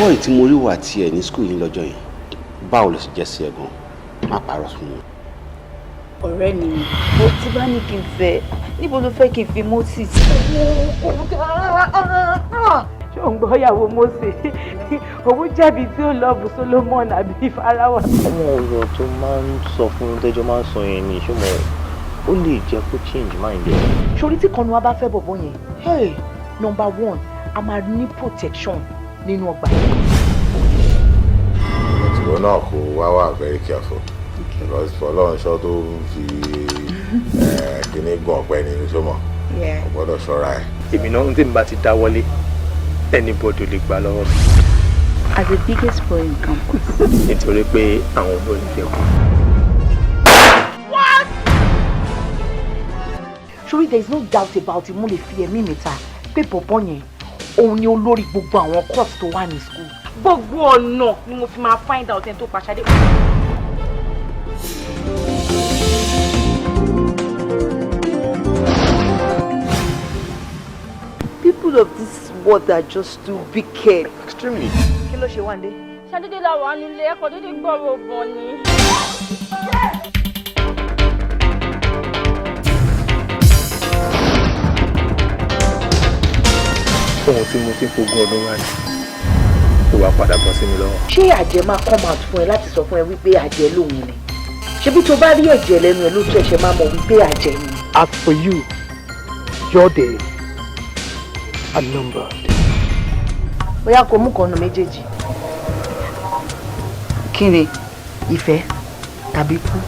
Boy tí mo rí wà tiẹ̀ ní school yín lọ́jọ́ yẹn, báwo ló ṣe jẹ́ sí ẹ gan? Má parọ́ fún mi. Ọ̀rẹ́ mi ni bó tí bá ní kí n fẹ́, níbo ló fẹ́ kí n fi Moses? Ṣé ò ń gbọ́ ìyàwó Mósè? Òun jẹ̀bi tí ó love Solomon àbí Fáráwà. Àwọn ọ̀rọ̀ tó máa ń sọ fún tẹ́jọ́ máa ń sọ yẹn ni ṣé mo ó lè jẹ́ kó change mind ẹ̀. Sórí tí kanu wa bá fẹ́ bọ̀bọ̀ yẹn, hey, number one, a máa ní protection nínú ọgbà yẹn. Ìwọ náà kò wá wà very careful because Fọlọ́runṣọ́ tó ń fi kíní gùn ọ̀pẹ ní sọmọ, o gbọ́dọ̀ ṣọ́ra ẹ̀. Èmi náà ń tèmi bá ti dá wọlé, anybody lè gbà lọ́wọ́ mi. As the biggest boy in campus. Nítorí pé àwọn olórí fẹ́ kú. What? Sórí, there is no doubt about it, mo lè fi ẹ̀mí mi ta pé bọ̀bọ̀ yẹn, òun ni olórí gbogbo àwọn course tó wà ní school. Gbogbo ọ̀nà ni mo fi máa find out ẹni tó pa Ṣadé. People of this world are just too wicked. Extremely. Kí ló ṣe Wándé? Ṣadédé la wà nílé ẹ̀kọ́, dédé gbọ́rọ̀ bọ̀ ni. Ohun tí mo ti ń fogún ọdún wá ní ó wàá padà bọ́ sí mi lọ́wọ́. Ṣé àjẹ́ máa come out fún ẹ láti sọ fún ẹ wípé àjẹ́ lòun ni? Ṣebí tó bá rí ẹ̀jẹ̀ lẹ́nu ẹ lójú ẹ̀ṣẹ̀ máa mọ̀ wípé àjẹ́ ni. As for you, your days are numbered. Bóyá kò mú kan nu méjèèjì. Kí ni, ìfẹ́ tàbí kú?